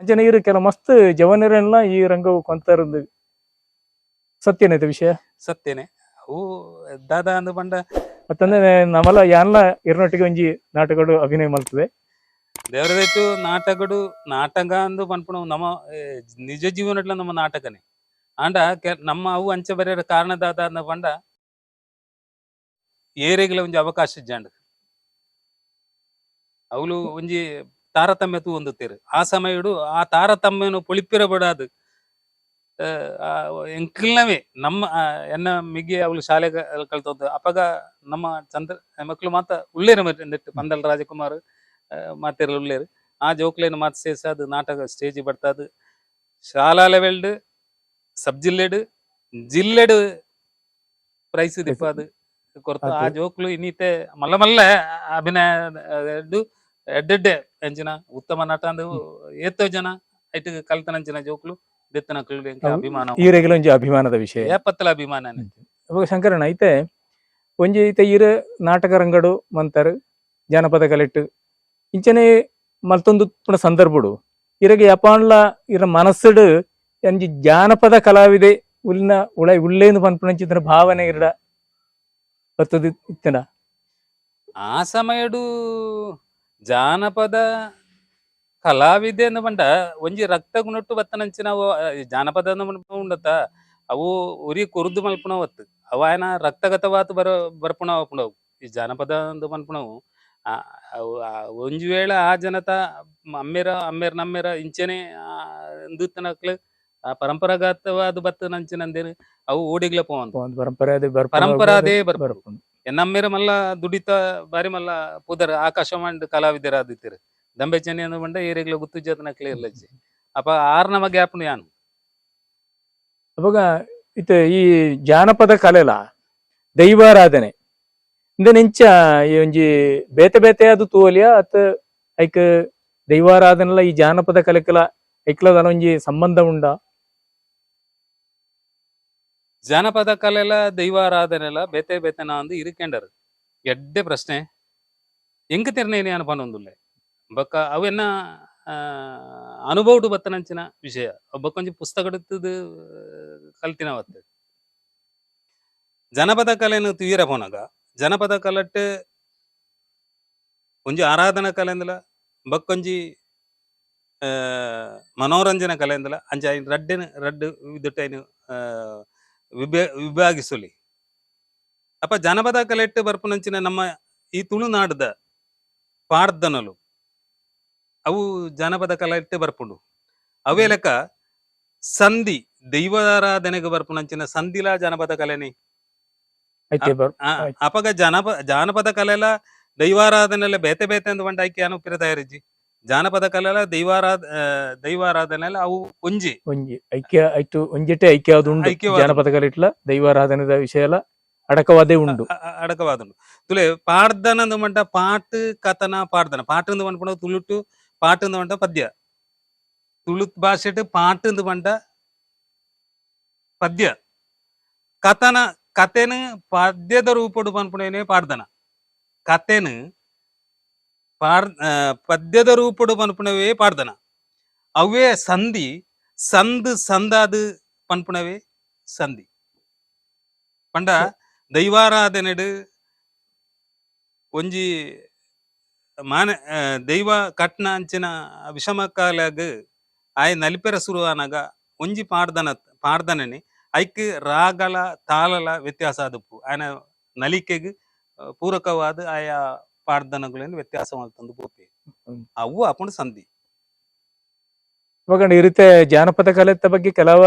ಅಂಚನೆ ಇರು ಕೆಲ ಮಸ್ತ್ ಜವನರೆನ್ಲ ಈ ರಂಗವು ಕೊಂತರಂದು ಸತ್ಯನೇತ ವಿಷಯ. ಸತ್ಯನೆ ಅವು ದಾದಾ ಅಂದ್ ಪಂಡ. ಮತ್ತಂದ್ರೆ ನಮಲ ಯಾನ್ಲ ಇರ್ನೊಟ್ಟಿಗೆ ಒಂಜಿ ನಾಟಕಡು ಅಭಿನಯ ಮಲ್ತದೆ. ದೇವರದೈತು ನಾಟಕಡು ನಾಟಕ ಅಂದು ಪನ್ಪುನವು ನಮ್ಮ ನಿಜ ಜೀವನಟ್ಲ ನಮ್ಮ ನಾಟಕನೇ. ಆಂಡ ನಮ್ಮ ಅವು ಅಂಚ ಬರೆಯರ ಕಾರಣ ದಾದ ಅಂದ್ ಪಂಡ ಏರೆಗ್ಲ ಒಂಜಿ ಅವಕಾಶ ಇಜ್ಜಾಂಡ್. ಅವ್ಲು ಒಂಜಿ ತಾರತಮ್ಯ ತೂವೊಂದುತ್ತೆರ್. ಆ ಸಮಯಡು ಆ ತಾರತಮ್ಯನು ಪೊಳಿಪಿರ ಬಡಾದ್ ಎಂಕಲ್ನವೇ ನಮ್ಮ ಎನ್ನ ಮಿಗಿ ಅವ್ಲು ಶಾಲೆ ಕಲ್ತೊಂದು ಅಪಗ ನಮ್ಮ ಚಂದ್ರ ಮಕ್ಕಳು ಮಾತ ಉಳ್ಳೇರು ನೆಟ್ ಪಂದಲ್ ರಾಜಕುಮಾರ್ ಮಾತೆರ್ಲ ಉಳ್ಳೇರು. ಆ ಜೋಕ್ಲೇನ್ ಮಾತ ಸೇರ್ಸಾದ್ ನಾಟಕ ಸ್ಟೇಜ್ ಬಡ್ತಾದ್ ಶಾಲಾ ಲೆವೆಲ್ಡ್, ಸಬ್ ಜಿಲ್ಲೆಡ್, ಜಿಲ್ಲೆಡ್ ಪ್ರೈಸ್ ದಿಪ್ಪಾದ್ ಕೊರ್ತು. ಆ ಜೋಕ್ಲು ಇನ್ನಿತೆ ಮಲ್ಲ ಮಲ್ಲ ಅಭಿನಯ ಎಡ್ಡೆಡ್ಡೆ ಎಂಚಿನ ಉತ್ತಮ ನಟ ಅಂದ್ ಏತೋ ಜನ ಐಟ್ ಕಲ್ತನಂಚಿನ ಜೋಕ್ಲು ದೆತ್ತನಕ್ಲು ಎಂಕ್ ಅಭಿಮಾನ. ಈರೆಗ್ಲ ಒಂಜಿ ಅಭಿಮಾನದ ವಿಷಯ. ಏಪತ್ತಲ ಅಭಿಮಾನನೆ. ಅವಾಗ ಶಂಕರಣ್ಣ, ಐತೆ ಒಂಜಿ ಐತೆ ಈರ್ ನಾಟಕ ರಂಗಡು ಮಂತರ್ ಜಾನಪದ ಕಲೆಟ್ ಇಂಚನೆ ಮಲ್ತೊಂದು ಪುಣ ಸಂದರ್ಭಡು ಇರಗೆ ಯಪಾನ್ಲ ಇರ ಮನಸ್ಸುಡು ಒಂಜಿ ಜಾನಪದ ಕಲಾವಿದೆ ಉಲ್ಲಿನ ಉಳೈ ಉಳ್ಳೇನು ಪನ್ಪುನಂಚಿನ ಭಾವನೆ ಇರಡ ಬತ್ತದ ಇತ್ತನ? ಆ ಸಮಯಡು ಜಾನಪದ ಕಲಾವಿದೆ ಅಂದ್ ಪಂಡ ಒಂಜಿ ರಕ್ತ ಗುಣಟ್ಟು ಬತ್ತನಂಚಿನ ಅವು ಜಾನಪದ ಉಂಡತ್ತ ಅವು ಉರಿ ಕುರುದು ಮಲ್ಪುನವತ್ತು. ಅವ ಆಯನ ರಕ್ತಗತವಾತ್ ಬರ ಬರ್ಪುಣವು ಅಪುಂಡವು ಈ ಜಾನಪದ ಅಂದ್ ಪನ್ಪುನವು. ಅವು ಒಂಜಿ ವೇಳೆ ಆ ಜನತ ಅಮ್ಮೆರ ಅಮ್ಮೆರ್ ನಮ್ಮೆರ ಇಂಚನೆ ಇಂದುತ್ತನಕ್ಲು ಆ ಪರಂಪರಾಗತವಾದ ಬತ್ತನಂಚಿನಂದೇನು ಅವು ಓಡಿಗ್ಲ ಪೋವಂದು. ಪರಂಪರೆ ಅದೇ. ಪರಂಪರಾದೇ ಬರ್ಪುಂಡು. ಎನ್ನಮ್ಮೆರ ಮಲ್ಲ ದುಡಿತ ಬಾರಿ ಮಲ್ಲ ಪುದರ್ ಆಕಾಶವಾಣಿ ಕಲಾವಿದರಾದಿತ್ತೆರ್. ದಂಬೆ ಚೆನ್ನಿ ಅಂದ್ ಪಂಡ ಏರೆಗ್ಲ ಗುತ್ತುಜ್ಜತನಕ್ಲೆ ಇರ್ಲಜ್ಜಿ. ಅಪ ಆರ್ ನಮ ಗ್ಯಾಪ್ನು ಯಾನ್. ಅವಾಗ ಇತ್ತೆ ಈ ಜಾನಪದ ಕಲೆಲ ದೈವಾರಾಧನೆ ಇಂದೆನ್ ಇಂಚ ಈ ಒಂಜಿ ಬೇತೆ ಬೇತೆ ಅದು ತೂವಲಿಯ ಅತ್ ಐಕ್ ದೈವಾರಾಧನೆಲ ಈ ಜಾನಪದ ಕಲೆಕಲ ಐಕ್ಲದ ಒಂಜಿ ಸಂಬಂಧ ಉಂಡ? ಜಾನಪದ ಕಲೆಲ ದೈವಾರಾಧನೆಲ ಬೇತೆ ಬೇತೆನ ಅಂದ್ ಇರಿಕೆಂಡರ್. ಎಡ್ಡೆ ಪ್ರಶ್ನೆ. ಎಂಕ್ ತೆರ್ನೇನಿ ಯಾನ್ ಪನೊಂದುಲ್ಲೆ. ಬೊಕ್ಕ ಅವೆನ್ನ ಅನುಭವಡು ಬತ್ತನಂಚಿನ ವಿಷಯ. ಬೊಕ್ಕೊಂಜಿ ಪುಸ್ತಕಡಿತ್ತದು ಕಲ್ತಿನವತ್ತು. ಜನಪದ ಕಲೆನ್ ತೂಯೆರೆ ಪೋನಗ ಜನಪದ ಕಲೆಟ್ ಒಂಜಿ ಆರಾಧನಾ ಕಲೆಂದಲ ಬೊಕ್ಕೊಂಜಿ ಮನೋರಂಜನಾ ಕಲೆಂದಲ ಅಂಚ ಐನ್ ರಡ್ಡೆನ್ ರಡ್ಡ್ ವಿಧಟ್ ಐನ್ ವಿಭಾಗಿಸೊಲಿ. ಅಪ ಜನಪದ ಕಲೆಟ್ ಬರ್ಪುನಂಚಿನ ನಮ್ಮ ಈ ತುಳುನಾಡ್ದ ಪಾಡ್ದನಲು ಅವು ಜಾನಪದ ಕಲೆಟ್ ಬರ್ಪುಂಡು. ಅವೇ ಲೆಕ್ಕ ಸಂಧಿ ದೈವಾರಾಧನೆಗ್ ಬರ್ಪುನಂಚಿನ ಸಂಧಿಲ ಜನಪದ ಕಲೆನೆ. ಐತೆ ಬರ್ ಅಪಗ ಜಾನಪದ ಕಲೆಲ ದೈವಾರಾಧನೆಲ ಬೇತೆ ಬೇತೆ ಅಂದ್ ಪಂಡ ಐಕ್ ಯಾನ್ ಪಿರ ತಯಾರಿಜ್ಜಿ. ಜಾನಪದ ಕಲೆಲ ದೈವಾರಾಧನೆಲ ಅವು ಒಂಜಿ. ಒಂಜಿ ಐಕ್ಯ ಐಟು ಒಂಜಿಟೆ ಐಕ್ಯ ಉಂಡು. ಐಕ್ಯವಾದ. ಜಾನಪದ ಕಲೆಟ್ಲ ದೈವಾರಾಧನೆದ ವಿಷಯಲ ಅಡಕವಾದೇ ಉಂಡು. ಅಡಕವಾದುಂಡು. ತುಲೆ ಪಾಡ್ದನ ಅಂದ್ ಪಂಡ ಪಾಟ್ ಕಥನ ಪಾಡ್ದನ. ಪಾಟ್ ಅಂದ್ ಪನ್ಪುನ ತುಳುಟು ಪಾಟ್ ಅಂದ್ ಪಂಡ ಪದ್ಯ. ತುಳು ಭಾಷೆಟ್ ಪಾಟ್ ಅಂದ್ ಪಂಡ ಪದ್ಯ. ಕಥನ ಕಥೆನ್ ಪದ್ಯದ ರೂಪೊಡು ಪನ್ಪುನೇನೆ ಪಾಡ್ದನ. ಕಥೆನ್ ಪದ್ಯದ ರೂಪೊಡು ಪನ್ಪುನವೇ ಪಾಡ್ದನ. ಅವೇ ಸಂಧಿ ಸಂದ್ ಸಂದಾದ್ ಪನ್ಪುನವೇ ಸಂಧಿ. ಪಂಡ ದೈವಾರಾಧನೆಡ್ ಒಂಜಿ ಮಾನ ದೈವ ಕಟ್ನ ಅಂಚಿನ ವಿಷಮ ಕಾಲಗ್ ಆಯೆ ನಲಿಪೆರ ಸುರು ಆನಗ ಒಂಜಿ ಪಾಡ್ದನ ಪಾಡ್ದನನೆ ಐಕ್ ರಾಗಲ ತಾಳಲ ವ್ಯತ್ಯಾಸ ಆದುಪ್ಪು. ಆಯನ ನಲಿಕೆಗ್ ಪೂರಕವಾದ್ ಆಯಾ ಪಾಡ್ದನಗುಲೆನ್ ವ್ಯತ್ಯಾಸ ಮಲ್ತೊಂದು ಪೋಪೆ. ಅವು ಆಪುಂಡು ಸಂಧಿ. ಅವಾಗ ಈ ರೀತಿ ಜಾನಪದ ಕಲೆತ್ತ ಬಗ್ಗೆ ಕೆಲವ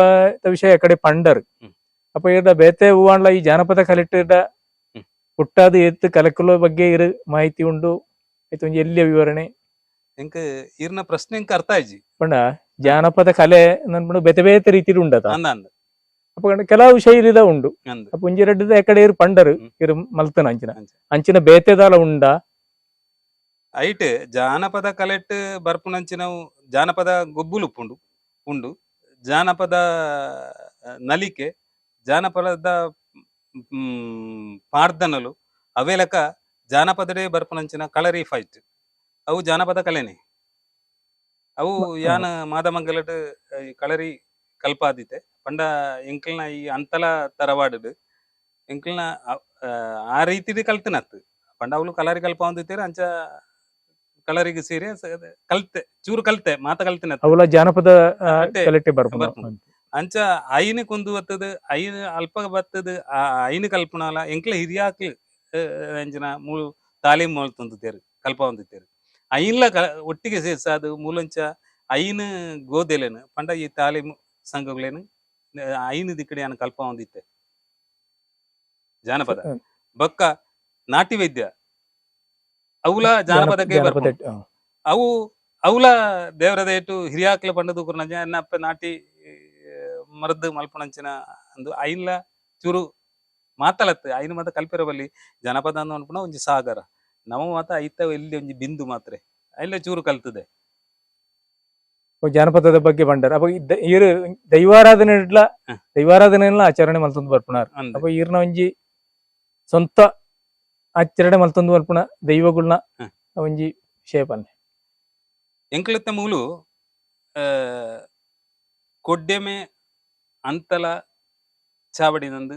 ವಿಷಯ ಕಡೆ ಪಂಡರ್. ಅಪ್ಪ ಇರ್ದ ಬೇತೆ ಹೂವಾಂಡ್ಲ ಈ ಜಾನಪದ ಕಲೆಟ್ಟಿರ್ದ ಹುಟ್ಟಾದ ಎತ್ತು ಕಲೆಕುಲ ಬಗ್ಗೆ ಇರು ಮಾಹಿತಿ ಉಂಡು ಆಯ್ತು ಒಂಜಿ ಎಲ್ಲಿಯ ವಿವರಣೆ? ಎಂಕ್ ಇರ್ನ ಪ್ರಶ್ನೆ ಎಂಕ್ ಅರ್ಥ ಆಯ್ಜಿ. ಪಂಡ ಜಾನಪದ ಕಲೆ ನನ್ಪುಂಡು ಬೇತೆ ಬೇತೆ ರೀತಿಡ್ ಉಂಡತ. ಅಂದ ಅಂದ. ಅಪ್ಪ ಕೆಲವು ಶೈಲಿದ ಉಂಡು. ಅಂದ್. ಅಪ್ಪ ಒಂಜಿ ರಡ್ಡದ ಎಕಡೆ ಇರು ಪಂಡರು ಇರು ಮಲ್ತನ ಅಂಚಿನ ಅಂಚ. ಅಂಚಿನ ಬೇತೆದಾಲ ಉಂಡಾ? ಐಟ್ ಜಾನಪದ ಕಲೆಟ್ ಬರ್ಪುನಂಚಿನವು ಜಾನಪದ ಗೊಬ್ಬುಲು ಉಪ್ಪುಂಡು ಉಂಡು. ಜಾನಪದ ನಲಿಕೆ, ಜಾನಪದ ಪಾಡ್ದನಲು, ಅವೇಲಕ ಜಾನಪದಡೇ ಬರ್ಪುನಂಚಿನ ಕಳರಿ ಫೈಟ್ ಅವು ಜಾನಪದ ಕಲೆನೆ. ಅವು ಯಾನ ಮಾದಮಂಗಲಡ್ ಕಳರಿ ಕಲ್ಪಾದಿತ್ತೆ ಪಂಡ ಎಂಕಲ್ನ ಈ ಅಂತಲ ತರವಾಡುಡು ಎಂಕಲ್ನ ಆ ರೀತಿಡ್ ಕಲ್ತನತ್ತು ಪಂಡ ಅವಳು ಕಲರಿ ಕಲ್ಪಾವಂದಿತ್ತೇರು ಅಂಚ ಕಲರಿಗೆ ಸೇರಿ ಕಲ್ತೆ ಚೂರು ಕಲ್ತೆ ಮಾತ ಕಲ್ತಿನತ್ತು ಅವಲ ಜಾನಪದ ಅಟ್ಟೆ ಕಲೆಕ್ಟೆ ಬರ್ಪುನ ಬರ್ಪುಂಡು. ಅಂಚ ಐನು ಕುಂದು ಬತ್ತದು ಐನು ಅಲ್ಪ ಬತ್ತದು ಆ ಐನು ಕಲ್ಪನಾಲ ಎಂಕ್ಲ ಹಿರಿಯಾಕ್ಲು ಅಂಚಿನ ಮೂಲು ತಾಲೀಮು ಮಲ್ತೊಂದಿತ್ತೇರು ಕಲ್ಪಾವಂದಿತ್ತೇರು ಐನ್ಲ ಒಟ್ಟಿಗೆ ಸೇರ್ಸಾದು ಮೂಲಂಚ ಐನು ಗೋದೆಲೇನು ಪಂಡ ಈ ತಾಲೀಮು ಸಂಘಗಳೇನು ಐನು ದಿಕ್ಕಡೆ ಯಾನ್ ಕಲ್ಪಾವಂದಿತ್ತೆ ಜಾನಪದ ಬೊಕ್ಕ ನಾಟಿ ವೈದ್ಯ ಅವುಲ ಜಾನಪದಕ್ಕೆ ಜಾನಪದ ಬರ್ಪುಂಡು. ಅವು ಅವುಲ ದೇವರ ದಯಟು ಹಿರಿಯಾಕ್ಲ ಪಂಡದು ಕುರ್ನಂಜ ಎನ್ನಪ್ಪ ನಾಟಿ ಮರದ್ದು ಮಲ್ಪುನಂಚಿನ ಅಂದು ಐನ್ಲ ಚೂರು ಮಾತಲತ್ತು ಐನು ಮಾತ ಕಲ್ಪಿರಬಲ್ಲಿ ಜನಪದ ಅಂದ್ ಅನ್ಪುನ ಒಂಜಿ ಸಾಗರ ನಮ ಮಾತ ಐತ ಎಲ್ಲಿ ಒಂಜಿ ಬಿಂದು ಮಾತ್ರ ಐನ್ಲ ಚೂರು ಕಲ್ತದೆ ಜಾನಪದದ ಬಗ್ಗೆ ಬಂಡರ್ ಅಪ್ಪ ಈರು ದೈವಾರಾಧನೆ ಇಡ್ಲ ದೈವಾರಾಧನೆ ಆಚರಣೆ ಮಲ್ತೊಂದು ಬರ್ಪುನಾರ್ ಅಂದ್ ಅಪ್ಪ ಈರ್ನ ಒಂಜಿ ಸ್ವಂತ ಆಚರಣೆ ಮಲ್ತೊಂದು ಬರ್ಪುನ ದೈವಗುಳ್ನ ಒಂಜಿ ವಿಷಯ ಪನ್ನೆ ಎಂಕ್ಲತ್ತ ಮೂಲು ಕೊಡ್ಡೆಮೆ ಅಂತಲ ಚಾವಡಿನಂದು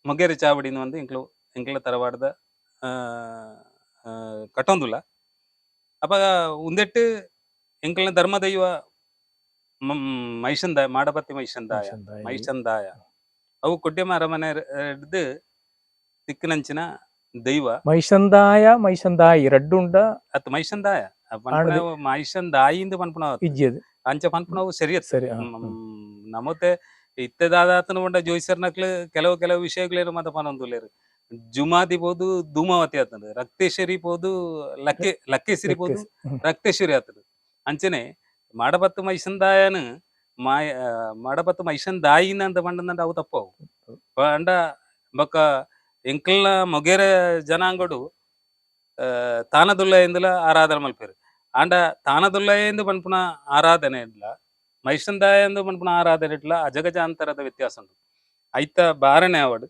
ಮೊಗೇರಿ ಚಾವಡಿನ ಒಂದು ಎಂಕ್ಲು ಎಂಕ್ಲ ತರವಾಡದ ಕಟ್ಟೊಂದುಲ್ಲ ಅಪಗ ಉಂದೆಟ್ಟು ಎಂಕ್ಲನ ಧರ್ಮದೈವ ಮೈಷಂದಾಯ ಮಾಡಪತಿ ಮೈಷಂದಾಯ ಮೈಷಂದಾಯ ಅವು ಕೊಡ್ಡೆಮ ಅರಮನೆ ಹಿಡ್ದು ತಿಕ್ಕಿನಂಚಿನ ದೈವ ಮೈಸಂದಾಯ ಮೈಸಂದಾಯಿ ರಡ್ಡುಂಡ ಅತ್ ಮೈಷಂದಾಯ ಮೈಷಂದಾಯಿಂದ ಪನ್ಪುನ ಇಜ್ಜದು ಅಂಚ ಪನ್ಪುನವು ಸರಿಯತ್ ಸರಿ ನಮತೆ ಇತ್ತೆದಾದಾತನ ಉಂಡ ಜೋಯಿಸರ್ನಕ್ಲು ಕೆಲವು ಕೆಲವು ವಿಷಯಗಳೇನು ಮತ ಪನೊಂದುಲ್ಲೇರು ಜುಮಾದಿ ಪೋದು ಧೂಮಾವತಿ ಆತಂಡು ರಕ್ತೇಶ್ವರಿ ಪೋದು ಲಕ್ಕೆ ಲಕ್ಕೇಶ್ವರಿ ಪೋದು ರಕ್ತೇಶ್ವರಿ ಆತಂಡು ಅಂಚನೆ ಮಾಡಪತ್ತು ಮೈಸಂದಾಯನು ಮಾಯ ಮಾಡಪತ್ತು ಮೈಸಂದಾಯಿನ ಅಂತ ಪಂಡಂದಂಡ ಅವು ತಪ್ಪವು ಪಂಡ ಬೊಕ್ಕ ಎಂಕಲ್ನ ಮೊಗೇರ ಜನಾಂಗಡು ತಾನದುಲ್ಲ ಎಂದುಲ ಆರಾಧನೆ ಮಲ್ಪೇರು ಆಂಡ ತಾನದುಲ್ಲ ಎಂದು ಪನ್ಪುನ ಆರಾಧನೆ ಇಡ್ಲ ಮೈಸಂದಾಯ ಎಂದು ಪನ್ಪುನ ಆರಾಧನೆ ಇಡ್ಲ ಅಜಗಜಾಂತರದ ವ್ಯತ್ಯಾಸ ಉಂಟು ಐತ ಬಾರಣೆ ಆವಡು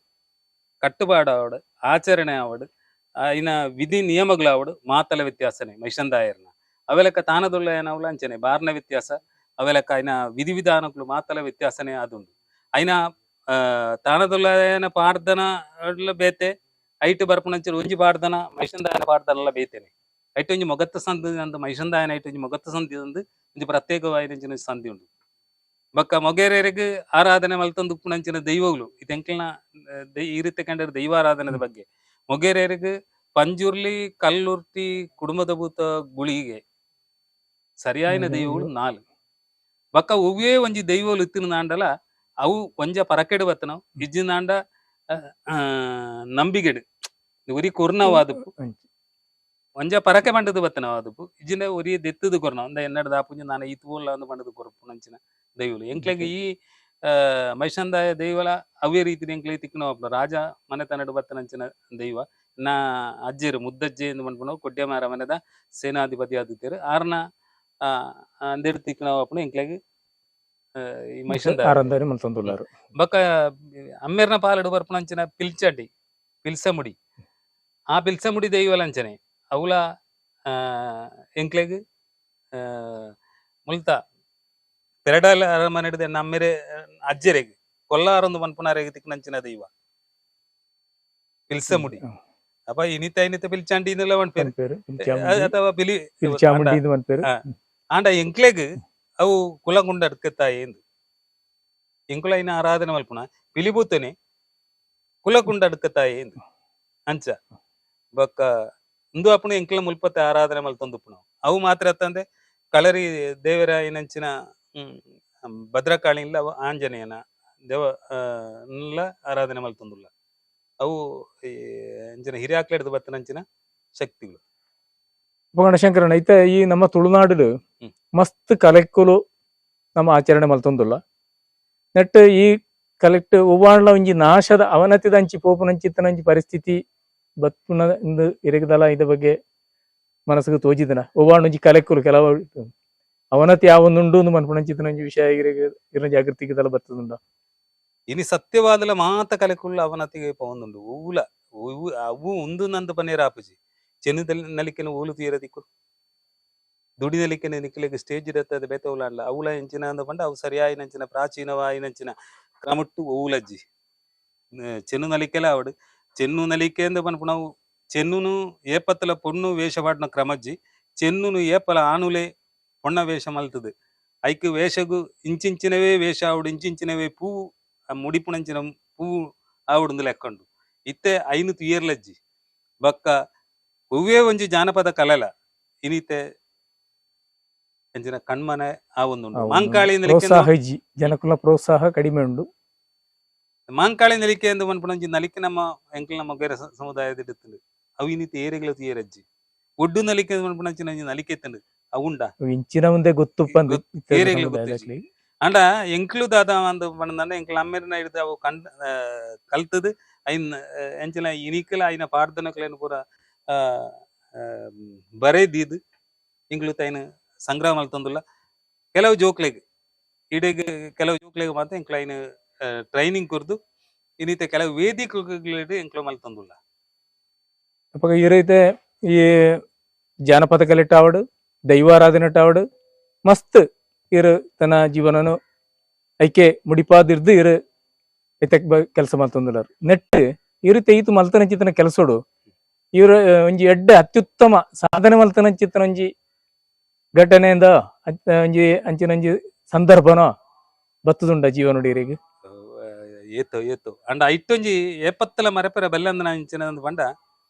ಕಟ್ಟುಪಾಡು ಆವಡು ಆಚರಣೆ ಆವಡು ಇನ್ನ ವಿಧಿ ನಿಯಮಗಳಾವಡು ಮಾತಲ ವ್ಯತ್ಯಾಸನೆ ಮೈಸಂದಾಯರ್ನ ಅವೆಲಕ್ಕ ತಾನದುಲ್ಲ ಏನವಲ ಅಂಚನೆ ಬಾರ್ನ ವ್ಯತ್ಯಾಸ ಅವೆಲಕ್ಕ ಐನ ವಿಧಿ ವಿಧಾನಗಳು ಮಾತಲ ವ್ಯತ್ಯಾಸನೆ ಆದುಂಡು ಐನ ತಾನದುಲ್ಲಯನ ಪಾಡ್ದನ ಬೇತೆ ಐಟ್ ಬರ್ಪುನಂಚಿನ ಒಂಜಿ ಪಾಡ್ದನ ಮೈಸಂದಾಯನ ಪಾಡ್ದನಲ ಬೇತೆನೆ ಐಟ್ ಒಂಜಿ ಮೊಗತ್ತ ಸಂಧಿ ಅಂದ್ ಮೈಸಂದಾಯನ ಐಟ್ ಒಂಜಿ ಮೊಗತ್ತ ಸಂಧಿ ಅಂದ್ ಒಂಜಿ ಪ್ರತ್ಯೇಕವಾಯಿನಂಚಿನ ಸಂಧಿ ಉಂಡು ಬೊಕ್ಕ ಮೊಗೇರೆರೆಗ್ ಆರಾಧನೆ ಮಲ್ತೊಂದು ಉಪ್ಪುನಂಚಿನ ದೈವಗಳು ಇದೆಂಕಲ್ನ ಈ ರೀತಿ ಕಂಡರೆ ದೈವಾರಾಧನೆದ ಬಗ್ಗೆ ಮೊಗೇರೆರೆಗ್ ಪಂಜುರ್ಲಿ ಕಲ್ಲುರ್ಟಿ ಕುಡುಂಬದ ಭೂತ ಗುಳಿಗೆ ಸರಿಯಾಯಿನ ದೈವಗಳು ನಾಲ್ ಬೊಕ್ಕ ಒವ್ವೇ ಒಂಜಿ ದೈವಗಳು ಇತ್ತಿನ ನಾಂಡಲ ಅವು ಒಂಜ ಪರಕೆಡು ಬತ್ತನವು ಇಜ್ಜಿನಾಂಡ ನಂಬಿಗೆಡು ಒರಿ ಕೊರ್ನವಾದಪ್ಪು ಒಂಜ ಪರಕೆ ಪಂಡದು ಬತ್ತನವಾದಪ್ಪು ಇಜ್ಜಿನ ಒರಿ ದೆತ್ತದು ಕೊರ್ನ ಒಂದ ಎನ್ನಡ ದಾಪುಂಜ ನಾನು ಈತ್ ಬೋಲ್ಲ ಅಂದ್ ಪಂಡದು ಕೊರ್ಪುನಂಚಿನ ದೈವಲು ಎಂಕ್ಲೆಗ್ ಈ ಮೈಸಂದಾಯ ದೈವಲ ಅವೇ ರೀತಿ ಎಂಕ್ಲೆಗ್ ತಿಕ್ಕುನವು ರಾಜ ಮನೆತನಡು ಬತ್ತನಂಚಿನ ದೈವ ನಾ ಅಜ್ಜೆರು ಮುದ್ದಜ್ಜೆ ಎಂದು ಪನ್ಪುನವು ಕೊಡ್ಯಮಾರ ಮನೆದ ಸೇನಾಧಿಪತಿ ಆದಿತ್ತೇರು ಆರ್ನ ಅಂದೆಡ್ ತಿಕ್ಕುನವು ಎಂಕ್ಲೆಗ್ ಈ ಮೈಸಂದಾಯ ಆರಂಧಾರಿ ಮಲ್ತೊಂದುಲ್ಲಾರು ಬೊಕ್ಕ ಅಮ್ಮೆರ್ನ ಪಾಲಡು ಬರ್ಪುನಂಚಿನ ಪಿಲ್ಚಂಡಿ ಪಿಲ್ಸಮುಡಿ ಆ ಪಿಲ್ಸಮುಡಿ ದೈವಲ ಅಂಚನೆ ಅವುಲ ಎಂಕ್ಲೆಗ್ ಮುಲ್ತ ಪೆರಡಾಲ ಅರಮನೆಡ್ದ್ ನಮ್ಮೆರೆ ಅಜ್ಜೆರೆಗ್ ಕೊಲ್ಲಾರೊಂದು ಪನ್ಪುನಾರೆಗ್ ತಿಕ್ಕುನಂಚಿನ ದೈವ ಪಿಲ್ಸಮುಡಿ ಅಪ್ಪ ಇನಿತ ಇನಿತ ಪಿಲ್ಚಾಂಡಿ ಇಂದಲ ಪನ್ಪೇರು ಪನ್ಪೇರು ಅಥವಾ ಪಿಲಿ ಪಿಲ್ಚಾಮುಂಡಿ ಇದು ಪನ್ಪೇರು ಆಂಡ ಎಂಕ್ಲೆಗ್ ಅವು ಕುಲಗುಂಡ ಅಡ್ಕತ್ತಾಯಿ ಎಂದು ಎಂಕುಲ ಐನ ಆರಾಧನೆ ಮಲ್ಪುನ ಪಿಲಿಬೂತನೆ ಕುಲಕುಂಡ ಅಡ್ಕತ್ತಾಯಿ ಎಂದು ಅಂಚ ಬೊಕ್ಕ ಇಂದು ಅಪ್ಪುನ ಎಂಕ್ಲ ಮುಲ್ಪತ್ತೆ ಆರಾಧನೆ ಮಲ್ತೊಂದುಪ್ಪುನ ಅವು ಮಾತ್ರ ಅತ್ತಂದೆ ಕಳರಿ ದೇವರ ಏನಂಚಿನ ಭದ್ರಕಾಳಿ ಇಲ್ಲ ಅವು ಆಂಜನೇಯನ ದೇವ ನ್ಲ ಆರಾಧನೆ ಮಲ್ತೊಂದುಲ್ಲ ಅವು ಈ ಅಂಚಿನ ಹಿರಿಯಾಕ್ಲೆಡ್ದ್ ಬತ್ತನಂಚಿನ ಶಕ್ತಿಗಳು ಗಣಶಂಕರಣ್ಣ ಇತ್ತೆ ಈ ನಮ್ಮ ತುಳುನಾಡು ಮಸ್ತ್ ಕಲೆಕ್ಕುಲು ನಮ್ಮ ಆಚರಣೆ ಮಲ್ತೊಂದುಲ್ಲ ನೆಟ್ ಈ ಕಲೆಕ್ಟ್ ಒವ್ವಾಂಡ್ಲ ಒಂಜಿ ನಾಶದ ಅವನತಿದ ಅಂಚಿ ಪೋಪುನಂಚಿತ್ತನಂಚಿ ಪರಿಸ್ಥಿತಿ ಬತ್ಪುನ ಇಂದು ಇರೆಗ್ದಲ ಇದ ಬಗ್ಗೆ ಮನಸ್ಸಿಗೆ ತೋಜಿದನ ಒವ್ವಾಂಡ ಒಂಜಿ ಕಲೆಕ್ಕುಲು ಕೆಲವು ಅವನತಿ ಯಾವೊಂದುಂಡು ಅಂದ್ ಮನ್ಪುನಂಚಿತ್ತನಂಚಿ ವಿಷಯ ಇರೆಗ್ ಇರ್ನ ಜಾಗೃತಿಗೆ ದಲ ಬತ್ತದುಂಡ ಇನಿ ಸತ್ಯವಾದಲ ಮಾತ ಕಲೆಕುಳ್ಳ ಅವನತಿಗೆ ಪವೊಂದುಂಡು ಒವ್ವುಲ ಒವ್ವು ಅವು ಉಂದು ನಂದು ಪನೇರ ಆಪುಜಿ ಚೆನ್ನುದಲ್ಲಿ ನಲಿಕೆನ ಓಲು ತೀರ ದಿಕ್ಕು ದುಡಿನಲಿಕ್ಕೆ ನಿಕ್ಲೆಗ್ ಸ್ಟೇಜ್ ಇರತ್ತದ ಬೇತೆ ಉಲಾಂಡ್ಲ ಅವುಲ ಎಂಚಿನ ಅಂದ ಪಂಡ ಅವು ಸರಿಯಾಯಿನಂಚಿನ ಪ್ರಾಚೀನವಾಯಿನಂಚಿನ ಕ್ರಮಟ್ಟು ಓವುಲಜ್ಜಿ ಚೆನ್ನು ನಲಿಕೆಲ ಅವಡು ಚೆನ್ನು ನಲಿಕೆ ಅಂದ ಪನ್ಪುನವು ಚೆನ್ನುನು ಏಪತ್ತಲ ಪೊಣ್ಣು ವೇಷ ಪಾಡ್ನ ಕ್ರಮಜ್ಜಿ ಚೆನ್ನುನು ಏಪಲ ಆನುಲೆ ಪೊಣ್ಣ ವೇಷ ಮಲ್ತದು ಐಕ್ ವೇಷಗು ಇಂಚಿಂಚಿನವೇ ವೇಷ ಆವಡು ಇಂಚಿಂಚಿನವೇ ಪೂವು ಆ ಮುಡಿಪುಣಂಚಿನ ಪೂವು ಆವಡುಂದು ಲೆಕ್ಕಂಡು ಇತ್ತೆ ಐನು ತುಯರ್ಲಜ್ಜಿ ಬಕ್ಕ ಒವ್ವೇ ಒಂಜಿ ಜಾನಪದ ಕಲೆಲ ಇನಿತೆ ಅಂಚಿನ ಕಣ್ಮನೆ ಆವೊಂದುಂಡು ಮಾಂಕಾಳಿ ನಲಿಕೆ ಪ್ರೋತ್ಸಾಹ ಇಜ್ಜಿ ಜನಕುಲ ಪ್ರೋತ್ಸಾಹ ಕಡಿಮೆ ಉಂಡು. ಮಾಂಕಾಳಿ ನಲಿಕೆ ಎಂದು ಪನ್ಪುನ ಒಂಜಿ ನಲಿಕೆ ನಮ್ಮ ಎಂಕಲ್ನ ಮೊಗೇರ ಸಮುದಾಯದ ಇತ್ತುಂಡು ಅವು ಇನ್ನಿತ ಏರೆಗಳ ತುಯರಜ್ಜಿ ಒಡ್ಡು ನಲಿಕೆ ಪನ್ಪುನಂಚಿನ ಒಂಜಿ ನಲಿಕೆ ಇತ್ತುಂಡು ಅವುಂಡ ಇಂಚಿನ ಮುಂದೆ ಗೊತ್ತುಪ್ಪಂದು ಏರೆಗ್ಲ ಗೊತ್ತಿಜ್ಜಿ. ಅಂಡ ಎಂಕ್ಲು ದಾದ ಅಂದ್ ಪಂಡ ಎಂಕ್ಲ ಅಮ್ಮೆರ್ನ ಹಿಡ್ದು ಅವು ಕಂಡ್ ಕಲ್ತದು ಐನ್ ಎಂಚಿನ ಇನಿಕಲ ಐನ ಪಾಡ್ದನಕ್ಲೇನು ಪೂರ ಬರೇ ದೀದ್ ಎಂಕ್ಲು ತೈನ ಸಂಗ್ರಹ ಮಲ್ತೊಂದುಲ್ಲ ಕೆಲವು ಜೋಕ್ಲೆಗ್ ಇಡೆಗ್ ಕೆಲವು ಜೋಕ್ಲೆಗ್ ಮಾತ್ರ ಎಂಕ್ಲ ಐನ ಟ್ರೈನಿಂಗ್ ಕೊರ್ದು ಇನ್ನಿತ ಕೆಲವು ವೇದಿಕೆಗಳಿಡು ಎಂಕ್ಲು ಮಲ್ತೊಂದುಲ್ಲ. ಅಪಗ ಈ ರೀತಿ ಈ ಜಾನಪದ ಕಲೆಟಾವಡು ದೈವಾರಾಧನೆ ಮಸ್ತ್ ಇರು ತನ್ನ ಜೀವನನು ಐಕೆ ಮುಡಿಪಾದಿರ್ದು ಇರು ಐತಕ್ ಕೆಲಸ ಮಲ್ತೊಂದುಲ್ಲರು ನೆಟ್ ಇರು ತೆಯ್ತು ಮಲ್ತನಂಚಿತನ ಕೆಲಸೋಡು ಇವರು ಒಂಜಿ ಎಡ್ಡೆ ಅತ್ಯುತ್ತಮ ಸಾಧನೆ ಮಲ್ತನಂಚಿತನ ಒಂಜಿ ಘಟನೆಯಿಂದ ಒಂಜಿ ಅಂಚಿನ ಒಂಜಿ ಸಂದರ್ಭನೋ ಬತ್ತದುಂಡ ಜೀವನೋಡು ಇರಿಗೆ. ಏತೋ ಏತೋ ಅಂಡ ಐಟೊಂಜಿ ಏಪತ್ತಲ ಮರೆಪೆರ ಬೆಲ್ಲಂದನ ಅಂಚಿನ ಪಂಡ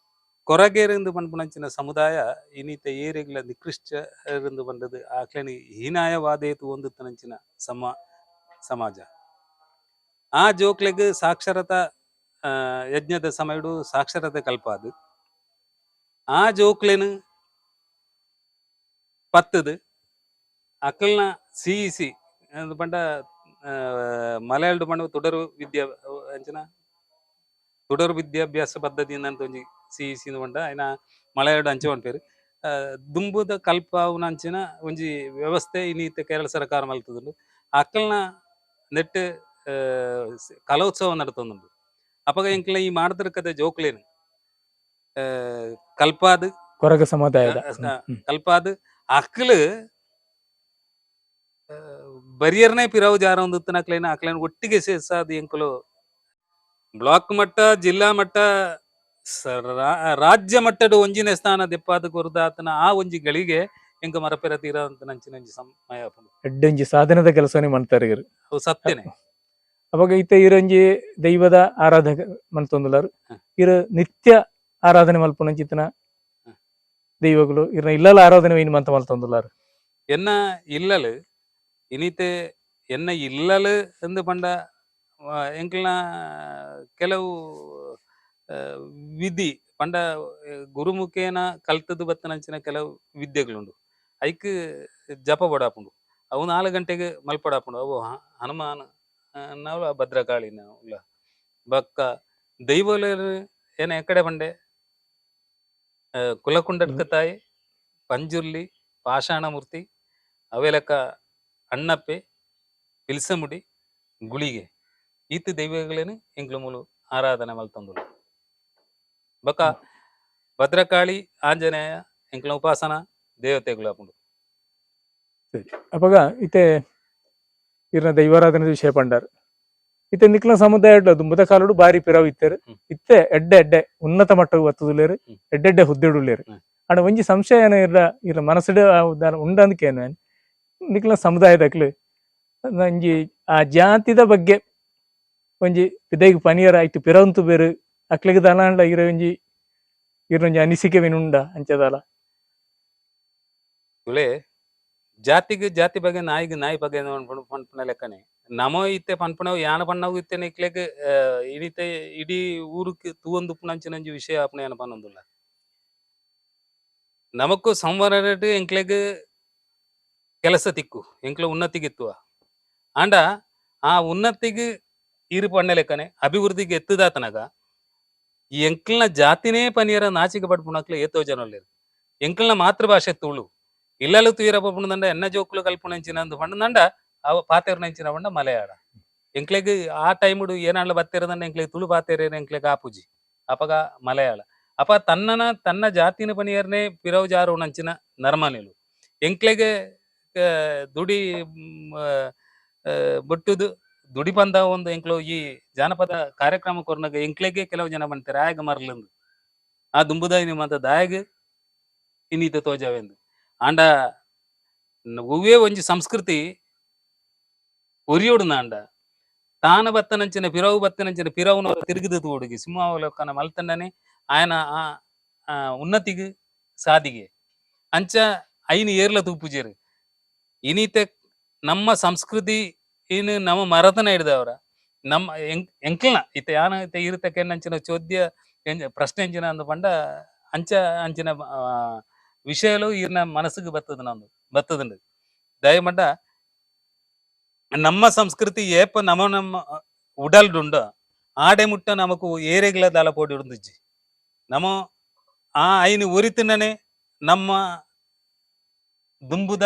ಕೊರಗೇರಿಂದು ಪನ್ಪುನಂಚಿನ ಸಮುದಾಯ ಇನಿತ ಏರೆಗ್ಲ ನಿಕೃಷ್ಟರಿಂದು ಬಂದದ್ದು ಆಕ್ಲೇನಿ ಹೀನಾಯವಾದೇತು ಒಂದುತ್ತನಂಚಿನ ಸಮಾಜ ಆ ಜೋಕ್ಲೆಗ್ ಸಾಕ್ಷರತಾ ಯಜ್ಞದ ಸಮಯಡು ಸಾಕ್ಷರತೆ ಕಲ್ಪಾದು ಆ ಜೋಕ್ಲೆನ್ ಪತ್ತದು ಅಕಲ್ನ ಸಿಇಸಿ ಪಂಡ ಮಲಯಾಳಡ್ ಪಂಡ തുടರು ವಿದ್ಯಾ ಅಂಚಿನ തുടർ ವಿದ್ಯಾಭ್ಯಾಸ ಪದ್ಧತಿ ಅಂತ ಒಂಜಿ ಸಿಇಸಿ ಪಂಡ ಐನ ಮಲಯಾಳಡ್ ಅಂಚೆ ಪನ್ಪೆರ್ ದುಂಬುದ ಕಲ್ಪಾವುನ ಅಂಚಿನ ಒಂಜಿ ವ್ಯವಸ್ಥೆ ಇನ್ನೀತ ಕೇರಳ ಸರ್ಕಾರ ಮಲ್ತದುಂಡು ಅಕಲ್ನ ನೆಟ್ ಕಲೋತ್ಸವ ನಡತೊಂದುಂಡು ಅಪಗ ಎಂಕ್ಲ ಈ ಮಾಡ್ತಿರ್ಕತೆ ಜೋಕ್ಲೇನು ಕಲ್ಪಾದ್ ಕೊರಗ ಸಮುದಾಯದ ಕಲ್ಪಾದ್ ಅಕ್ಲು ಬರಿಯರ್ನೇ ಪಿರವು ಜಾರೊಂದುತ್ತನಕ್ಲೇನ ಅಕ್ಲೇನ ಒಟ್ಟಿಗೆ ಸೇರ್ಸಾದ್ ಎಂಕುಲು ಬ್ಲಾಕ್ ಮಟ್ಟ ಜಿಲ್ಲಾ ಮಟ್ಟ ರಾಜ್ಯ ಮಟ್ಟದ ಒಂಜಿನ ಸ್ಥಾನ ದೆಪ್ಪಾದ ಕೊರ್ದಾತನ ಆ ಒಂಜಿ ಗಳಿಗೆ ಎಂಕ ಮರಪೆರ ತೀರ ಅಂತ ನಂಚಿನ ಒಂಜಿ ಸಮಯ ಆಪುಂಡು. ಎಡ್ಡೊಂಜಿ ಸಾಧನದ ಕೆಲಸನೇ ಮನ್ತಾರೆ ಇರು. ಅವು ಸತ್ಯನೆ. ಅವಾಗ ಇತ್ತೆ ಇರೊಂಜಿ ದೈವದ ಆರಾಧಕ ಮಲ್ತೊಂದುಲ್ಲರು ಇರು ನಿತ್ಯ ಆರಾಧನೆ ಮಲ್ಪುನಂಚಿತನ ದೈವಗಳು ಇರ್ನ ಇಲ್ಲಲ ಆರಾಧನೆ ವೈನ್ ಮಂತ ಮಲ್ತೊಂದುಲ್ಲಾರು. ಎನ್ನ ಇಲ್ಲಲು ಇನಿತೆ ಎನ್ನ ಇಲ್ಲಲು ಎಂದು ಪಂಡ ಎಂಕ್ಲನ ಕೆಲವು ವಿಧಿ ಪಂಡ ಗುರುಮುಖೇನ ಕಲ್ತದ್ದು ಬತ್ತನಂಚಿನ ಕೆಲವು ವಿದ್ಯೆಗಳುಂಡು ಐಕ್ ಜಪ ಬಡಾಪುಂಡು ಅವು 4 ಗಂಟೆಗೆ ಮಲ್ಪಡಾಪುಂಡು ಅವು ಹನುಮಾನ್ ನಾವು ಭದ್ರಕಾಳಿನ ಉಲ್ಲ ಬಕ್ಕ ದೈವಲ ಏನ ಎಕಡೆ ಬಂಡೆ ಕುಲಕುಂಡಟ್ಕ ತಾಯಿ ಪಂಜುರ್ಲಿ ಪಾಷಾಣಮೂರ್ತಿ ಅವೆಲಕ ಅಣ್ಣಪ್ಪೆ ಪಿಲ್ಸಮುಡಿ ಗುಳಿಗೆ ಈತ ದೈವಗಳೇನು ಎಂಕ್ಲು ಮೂಲು ಆರಾಧನೆ ಮಲ್ತೊಂದುಲ್ಲ ಬಕ್ಕ ಭದ್ರಕಾಳಿ ಆಂಜನೇಯ ಎಂಕ್ಲ ಉಪಾಸನ ದೇವತೆಗಳು ಆಪುಂಡು. ಅಪಗ ಇತ್ತೆ ಇರ್ನ ದೈವಾರಾಧನೆ ವಿಷಯ ಪಂಡಾರ್ ಇತ್ತೆ ನಿಕ್ಲ ಸಮುದಾಯ ದುಂಬದ ಕಾಲಡು ಬಾರಿ ಪಿರವು ಇತ್ತೆರ್ ಇತ್ತೆ ಎಡ್ಡೆ ಎಡ್ಡೆ ಉನ್ನತ ಮಟ್ಟವು ಬತ್ತದುಲ್ಲೇರು ಎಡ್ಡೆಡ್ಡೆ ಹುದ್ದೆಡುಲ್ಲೇರು ಅಂಡ ಒಂಜಿ ಸಂಶಯ ಏನ ಇರ್ನ ಇರ್ನ ಮನಸ್ಸುಡು ಉಂಡಂದಕೇನು ನಿಕ್ಲ ಸಮುದಾಯದಕ್ಲು ಒಂಜಿ ಆ ಜಾತಿದ ಬಗ್ಗೆ ಒಂಜಿ ಪಿದೈಗ್ ಪನಿಯರ ಆಯ್ತು ಪಿರವಂತು ಬೇರು ಅಕ್ಲೆಗ್ ದಾಲಾಂಡ ಇರ ಒಂಜಿ ಇರೊಂಜಿ ಅನಿಸಿಕೆ ಉಂಡ ಅಂಚದಾಲ. ತುಳೆ ಜಾತಿಗೆ ಜಾತಿ ಬಗ್ಗೆ ನಾಯಿಗೆ ನಾಯಿ ಬಗ್ಗೆ ಪನ್ಪುನ ಲೆಕ್ಕನೆ ನಮೋ ಇತ್ತೆ ಪನ್ಪುನವು ಯಾನ ಪಣ್ಣವು ಇತ್ತೆ ನಿಕ್ಲೆಗ್ ಇಡಿತೆ ಇಡೀ ಊರುക്ക് ತೂವೊಂದುಪ್ಪುನಂಚಿನ ಒಂಜಿ ವಿಷಯ ಆಪುನ ಯಾನ ಪನೊಂದುಲ್ಲ ನಮಕ್ಕು ಸಂವರಣೆಟ್ ಎಂಕ್ಲೆಗ್ ಕೆಲಸ ತಿಕ್ಕು ಎಂಕ್ಲ ಉನ್ನತಿಗೆ ಎತ್ತುವ ಆಂಡ ಆ ಉನ್ನತಿಗೆ ಇರು ಪಣ್ಣ ಲೆಕ್ಕನೆ ಅಭಿವೃದ್ಧಿಗೆ ಎತ್ತುದಾತನಗ ಈ ಎಂಕ್ಲ್ನ ಜಾತಿನೇ ಪನಿಯರ ನಾಚಿಕೆ ಪಡ್ಪುನಕ್ಲೆ ಏತೋ ಜನ ಉಲ್ಲೆರ್ ಎಂಕ್ಲ್ನ ಮಾತೃಭಾಷೆ ತುಳು ಇಲ್ಲಲು ತೂಯರ ಪಪ್ಪುಂಡ ಎನ್ನ ಜೋಕುಲು ಕಲ್ಪುನಂಚಿನ ಪಂಡ ಅವ ಪಾತೆರ್ನಂಚಿನ ಪಂಡ ಮಲಯಾಳ ಎಂಕ್ಲೆಗ್ ಆ ಟೈముಡು ಏನಾಂಡ್ಲ ಬತ್ತೆರದಂಡ ಎಂಕ್ಲೆಗ್ ತುಳು ಪಾತೆರೇನ ಎಂಕ್ಲೆಗ್ ಆಪುಜಿ ಅಪಗ ಮಲಯಾಳ ಅಪ ತನ್ನನ ತನ್ನ ಜಾತಿನ ಪನಿಯರ್ನೇ ಪಿರವು ಜಾರುನಂಚಿನ ನರ್ಮನಿಲು ಎಂಕ್ಲೆಗೆ ದುಡಿ ಬೊಟ್ಟುದು ದುಡಿ ಬಂದ ಒಂದು ಎಂಕ್ಲು ಈ ಜಾನಪದ ಕಾರ್ಯಕ್ರಮ ಕೊರ್ನಾಗ ಎಂಕ್ಲೆಗೆ ಕೆಲವು ಜನ ಬಂತಾರೆ ಆಯಾಗ ಮರ್ಲಂದು ಆ ದುಂಬುದಾಯಿ ಮಾತ ದಾಯಗ ಇನ್ನೀತ ತೋಜಾವೆಂದು. ಆಂಡ ಒವ್ವೇ ಒಂಜಿ ಸಂಸ್ಕೃತಿ ಒರಿಯೋಡು ನಾಂಡ ತಾನ ಬತ್ತನಂಚಿನ ಪಿರವು ಬತ್ತನಂಚಿನ ಪಿರವುನ ತಿರುಗಿದ ತೋಡುಗೆ ಸಿಂಹಾವಲೋಕನ ಮಲ್ತಂಡನೆ ಆಯನ ಆ ಆ ಉನ್ನತಿಗೆ ಸಾದಿಗೆ ಅಂಚ ಐನು ಏರ್ಲ ತೂಪುಜೇರು. ಇನೀತೆ ನಮ್ಮ ಸಂಸ್ಕೃತಿ ಏನು ನಮ್ಮ ಮರತನ ಹಿಡ್ದವರ ನಮ್ಮ ಎಂಕ್ಲ್ನ ಇತ್ತ ಯಾನ ಇತ್ತ ಇರ್ತಕ್ಕಂಚಿನ ಚೋದ್ಯ ಪ್ರಶ್ನೆ ಎಂಚಿನ ಅಂದ ಪಂಡ ಅಂಚ ಅಂಚಿನ ವಿಷಯಲು ಈರ್ನ ಮನಸ್ಸಿಗೆ ಬತ್ತದ ನಂದು ಬತ್ತದಂಡು. ದಯಮಂಡ ನಮ್ಮ ಸಂಸ್ಕೃತಿ ಏಪ ನಮ್ಮ ನಮ್ಮ ಉಡಲ್ಡುಂಡ ಆಡೆ ಮುಟ್ಟ ನಮಕು ಏರೆಗ್ಲ ದಾಲ ಪೋಡಿ ಉಂದುಜ್ಜಿ. ನಮ್ಮ ಆ ಐನು ಒರಿತಿನನೆ ನಮ್ಮ ದುಂಬುದ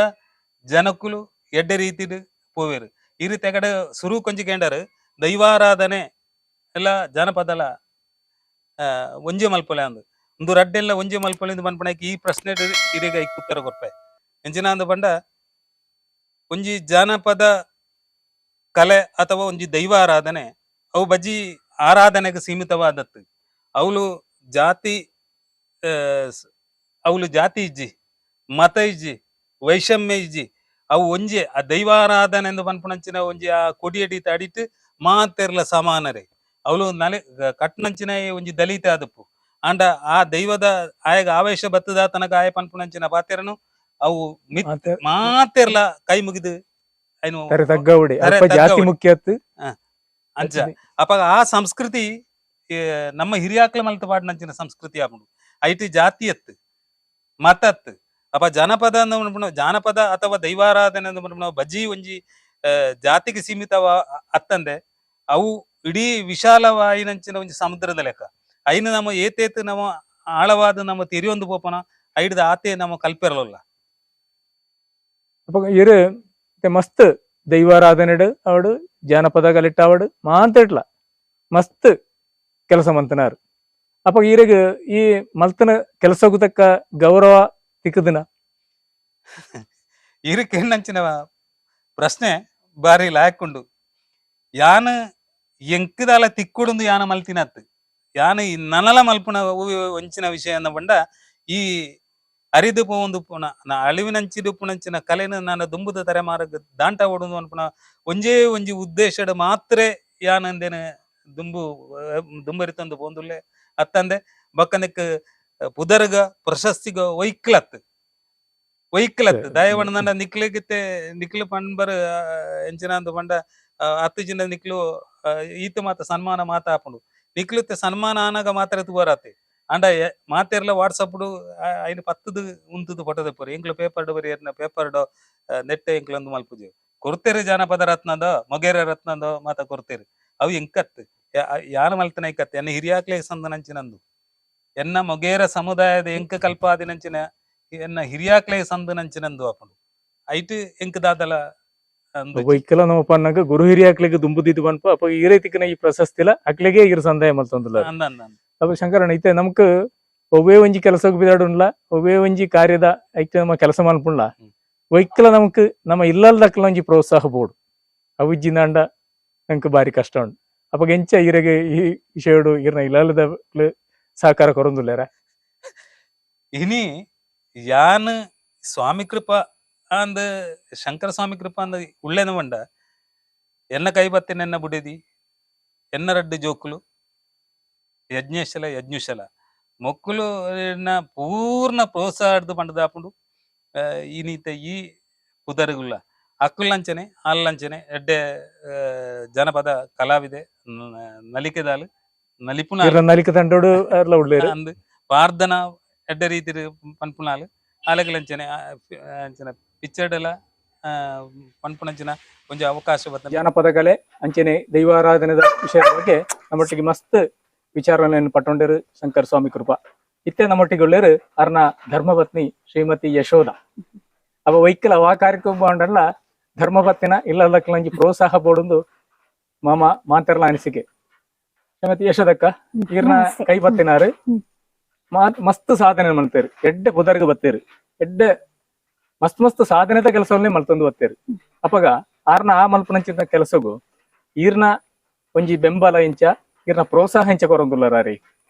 ಜನಕುಲು ಎಡ್ಡೆ ರೀತಿಡ್ ಪೋವೇರು. ಈ ರೀತಿ ಕಡೆ ಸುರು ಕೊಂಚಿ ಕೇಂಡರು ದೈವಾರಾಧನೆ ಎಲ್ಲ ಜಾನಪದಲ ಒಂಜೆ ಮಲ್ಪಲೆ ಅಂದು ಒಂದು ರಡ್ಡೆಲ್ಲ ಒಂಜೆ ಮಲ್ಪಲೆ ಇಂದು ಪನ್ಪಣಕ್ಕೆ ಈ ಪ್ರಶ್ನೆ ಇರೆಗ ಉತ್ತರ ಕೊರ್ಪೆ. ಎಂಚಿನ ಅಂದು ಪಂಡ ಒಂಜಿ ಜಾನಪದ ಕಲೆ ಅಥವಾ ಒಂಜಿ ದೈವ ಆರಾಧನೆ ಅವು ಬಜ್ಜಿ ಆರಾಧನೆಗೆ ಸೀಮಿತವಾದತ್ತು. ಅವಳು ಜಾತಿ ಅವಳು ಜಾತಿ ಇಜ್ಜಿ, ಮತ ಇಜ್ಜಿ, ವೈಷಮ್ಯ ಇಜ್ಜಿ. ಅವು ಒಂಜಿ ಆ ದೈವಾರಾಧನೆ ಎಂದು ಪನ್ಪುನಂಚಿನ ಒಂಜಿ ಆ ಕೊಡಿಯಡಿ ಅಡಿಟ್ ಮಾತೆರ್ಲ ಸಮಾನರೇ. ಅವಳು ನಲೆ ಕಟ್ನಂಚಿನ ಒಂಜಿ ದಲಿತ ಆದಪ್ಪು. ಆಂಡ ಆ ದೈವದ ಆಯಗ ಆವೇಶ ಬತ್ತದ ತನಕ ಆಯ ಪನ್ಪುನಂಚಿನ ಪಾತೆರನು ಅವು ಮಾತೆರ್ಲ ಕೈ ಮುಗಿದು ಐನು ತರೆ ತಗ್ಗವಡೆ ತರೆ ಅಲ್ಪ ಜಾತಿ ತಗ್ಗವಡೆ. ಮುಖ್ಯ ಅಂಚ ಅಪಗ ಆ ಸಂಸ್ಕೃತಿ ನಮ್ಮ ಹಿರಿಯಾಕ್ಲ ಮಲ್ತ ಪಾಡ್ನಂಚಿನ ಸಂಸ್ಕೃತಿ ಆಪುಂಡು. ಐಟಿ ಜಾತಿ ಎತ್ತು ಮತ ಅತ್ತು. ಅಪ ಜನಪದ ಅಂದ್ ಪನ್ಪುನ ಜಾನಪದ ಅಥವಾ ದೈವಾರಾಧನೆ ಅಂದ್ ಪನ್ಪುನ ಬಜಿ ಒಂಜಿ ಜಾತಿಗೆ ಸೀಮಿತವ ಅತ್ತಂದೆ ಅವು ಇಡೀ ವಿಶಾಲವಾಯಿನಂಚಿನ ಒಂಜಿ ಸಮುದ್ರದ ಲೆಕ್ಕ. ಐನು ನಮ್ಮ ಏತೇತು ನಮ್ಮ ಆಳವಾದ ನಮ್ಮ ತೆರಿಯೊಂದು ಪೋಪನ ಐಡ್ದ ಆತೆ ನಮ್ಮ ಕಲ್ಪೆರಲಲ್ಲ. ಅപ്പൊ ಇರು ಮಸ್ತ್ ದೈವಾರಾಧನೆಡ್ ಅವಡು ಜಾನಪದ ಕಲಿಟ್ಟಾವಡು ಮಾಂತಿಟ್ಲ ಮಸ್ತ್ ಕೆಲಸ ಮಂತನಾರು. ಅಪ್ಪ ಈರೆಗ್ ಈ ಮಲ್ತನ ಕೆಲಸಕ್ಕೂ ತಕ್ಕ ಗೌರವ ತಿಕ್ಕುದಿನ? ಇರಕ್ಕೆ ಪ್ರಶ್ನೆ ಬಾರಿ ಲಾಯಕ್ಕುಂಡು. ಯಾನ ಎಂಕದಾಲ ತಿಕ್ಕುಡುಂದು ಯಾನ ಮಲ್ತಿನತ್ತು ಯಾನ ಈ ನನಲ ಮಲ್ಪುನ ಒಂಚಿನ ವಿಷಯ ಅಂದ ಪಂಡ ಈ ಅರಿದು ಪೋವೊಂದು ಪುನ ಅಳಿವಿನಂಚಿದು ಪುನಂಚಿನ ಕಲೆನ ನನ್ನ ದುಂಬುದ ತರೆಮಾರಗ್ ದಾಂಟ ಓಡುಂದು ಅನ್ಪುನ ಒಂಜೇ ಒಂಜಿ ಉದ್ದೇಶಡ್ ಮಾತ್ರ ಯಾನಂದೇನ ದುಂಬು ದುಂಬರಿತಂದು ಪೋಂದುಲ್ಲೆ ಅತ್ತಂದೆ ಬಕ್ಕನಕ್ ಪುದರ್ಗ ಪ್ರಶಸ್ತಿಗ ಒಯ್ಕ್ಲತ್ ಒಯ್ಕ್ಲತ್. ದಯವಣ್ಣ ನನ್ನ ನಿಕ್ಲಿಗಿತ್ತೆ ನಿಕ್ಲು ಪಂಬರ್ ಎಂಚಿನ ಅಂದು ಪಂಡ ಅತ್ತು ಜಿನ ನಿಕ್ಲು ಈತ ಮಾತ ಸನ್ಮಾನ ಮಾತ ಆಪುಂಡು. ನಿಕ್ಲುತ್ತೆ ಸನ್ಮಾನ ಆನಾಗ ಮಾತ್ರ ತುವರಾತೆ. ಅಂಡ ಮಾತೆರ್ಲ ವಾಟ್ಸಪ್ ಐನು ಪತ್ತದು ಉಂತುದು ಫೋಟೋ ದೆಪ್ಪರು ಎಂಕ್ಲು ಪೇಪರ್ ಬರಿಯರ್ನ ಪೇಪರ್ ನೆಟ್ ಎಂಕ್ಲು ಒಂದು ಮಲ್ಪುಜೆ ಕೊರ್ತೆರು. ಜಾನಪದ ರತ್ನದ ಮೊಗೇರ ರತ್ನದ ಮಾತ ಕೊರ್ತೆರು. ಅವು ಎಂಕತ್ ಯಾನ ಮಲ್ತನ ಐಕತ್ ಎನ್ನ ಹಿರಿಯಾಕ್ಲೆ ಸಂದನಂಚಿನಂದು ಎನ್ನ ಮೊಗೇರ ಸಮುದಾಯದ ಎಂಕ ಕಲ್ಪಾದಿನಂಚಿನ ಎನ್ನ ಹಿರಿಯಾಕ್ಲೆ ಸಂದನಂಚಿನಂದು ಆಪುಂಡು. ಐಟ್ ಎಂಕ್ ದಾದಲ ಅಂದು. ಒಯ್ಕಲ ನಮ್ಮ ಪನ್ನಗ ಗುರು ಹಿರಿಯಾಕ್ಲಿಗೆ ದುಂಬುದಿದ್ದು ಪನ್ಪ. ಅಪ್ಪ ಈ ರೀತಿಕಿನ ಈ ಪ್ರಶಸ್ತಿಲ ಅಕ್ಲಿಗೆ ಇರು ಸಂದಾಯ ಮಲ್ತೊಂದುಲ್ಲ. ಅಂದ ಅಂದ ಅಂದ. ಅಪ್ಪ ಶಂಕರಣ್ಣ, ಇತ್ತೆ ನಮಕ್ ಒವ್ವೇ ಒಂಜಿ ಕೆಲಸಕ್ಕೆ ಬಿದಾಡುಂಡ್ಲ ಒವ್ವೇ ಒಂಜಿ ಕಾರ್ಯದ ಐಕ್ ನಮ್ಮ ಕೆಲಸ ಮಲ್ಪುಂಡ್ಲ ಒಯ್ಕಲ ನಮಕ್ ನಮ್ಮ ಇಲ್ಲಲ್ದಕ್ಲ ಒಂಜಿ ಪ್ರೋತ್ಸಾಹ ಬೋಡು. ಅವು ಇಜ್ಜಿಂದಾಂಡ ನಂಗೆ ಬಾರಿ ಕಷ್ಟ ಉಂಡು. ಅಪ್ಪ ಎಂಚ ಇರೆಗೆ ಈ ವಿಷಯಡು ಇರ್ನ ಇಲ್ಲಲ್ದಕ್ಲು ಸಹಕಾರ ಕೊರೊಂದುಲ್ಲೇರ? ಇನಿ ಯಾನ್ ಸ್ವಾಮಿ ಕೃಪಾ ಅಂದ್ ಶಂಕರ ಸ್ವಾಮಿ ಕೃಪಾ ಅಂದ್ ಉಳ್ಳೆನ ಪಂಡ ಎನ್ನ ಕೈ ಬತ್ತಿನ ಎನ್ನ ಬುಡೆದಿ ಎನ್ನ ರಡ್ಡು ಜೋಕುಲು ಯಜ್ಞಶಲ ಯಜ್ಞಶಲ ಮೊಕ್ಕುಲು ಎನ್ನ ಪೂರ್ಣ ಪ್ರೋತ್ಸಾಹದ ಪಂಡದಾಪುಂಡು. ಈನೀತ ಈ ಪುದರುಗುಲ್ಲ ಅಕ್ಕುಲ್ಲಂಚನೆ ಅಲ್ಲಂಚನೆ ಎಡ್ಡೆ ಜನಪದ ಕಲಾವಿದೆ ನಲಿಕೆದಾಲು ನಲಿಪುನಾಲು. ಇರ್ನ ನಲಿಕ ತಂಡೋಡು ಅರ್ಲ ಉಳ್ಳೇರು. ಅಂದ್ ಪಾರ್ದನ ಎಡ್ಡೆ ರೀತಿ ಪನ್ಪುನಾಲು ಅಲೆಗಲಂಚನೆ ಅಂಚನೆ ಪಿಕ್ಚರ್ಡೆಲ ಪನ್ಪುನಂಚಿನ ಒಂಜಿ ಅವಕಾಶ ಬತ್ತ. ಜಾನಪದ ಕಲೆ ಅಂಚನೆ ದೈವಾರಾಧನೆದ ವಿಷಯದ ಬಗ್ಗೆ ನಮ್ಮೊಟ್ಟಿಗೆ ಮಸ್ತ್ ವಿಚಾರಗಳನ್ನು ಪಟ್ಟೊಂಡರು ಶಂಕರ ಸ್ವಾಮಿ ಕೃಪಾ. ಇತ್ತೆ ನಮ್ಮೊಟ್ಟಿಗೆ ಉಳ್ಳೇರು ಅರ್ನ ಧರ್ಮಪತ್ನಿ ಶ್ರೀಮತಿ ಯಶೋಧ. ಅವ ವೈಕಲ್ ಅವ ಕಾರ್ಯಕ್ರಮ ಉಂಡಲ್ಲ ಧರ್ಮಪತ್ನಿನ ಇಲ್ಲದಕ್ಕಲಂಜಿ ಪ್ರೋತ್ಸಾಹ ಬೋಡೊಂದು ಮಾಮ ಮಾಂತರ್ಲ ಅನಿಸಿಕೆ. ಶ್ರೀಮತಿ ಯಶೋದಕ್ಕ, ಈರ್ನ ನಮಸ್ತೆ. ಕೈ ಬತ್ತಿನಾರು ಮಸ್ತ್ ಸಾಧನೆ ಮಾಡ್ತೇರು, ಎಡ್ಡೆ ಪುದರ್ಗ ಬತ್ತೇರು, ಎಡ್ಡೆ ಮಸ್ತ್ ಮಸ್ತ್ ಸಾಧನೆದ ಕೆಲಸವನ್ನೇ ಮಲ್ತೊಂದು ಬತ್ತೇರು. ಅಪಗ ಆರ್ನ ಆ ಮಲ್ಪನಂಚಿನ ಕೆಲಸಗು ಈರ್ನ ಒಂಜಿ ಬೆಂಬಲ ಇಂಚ ಈರ್ನ ಪ್ರೋತ್ಸಾಹ ಇಂಚ ಕೊರೊಂದುಲ್ಲರ ರೀ.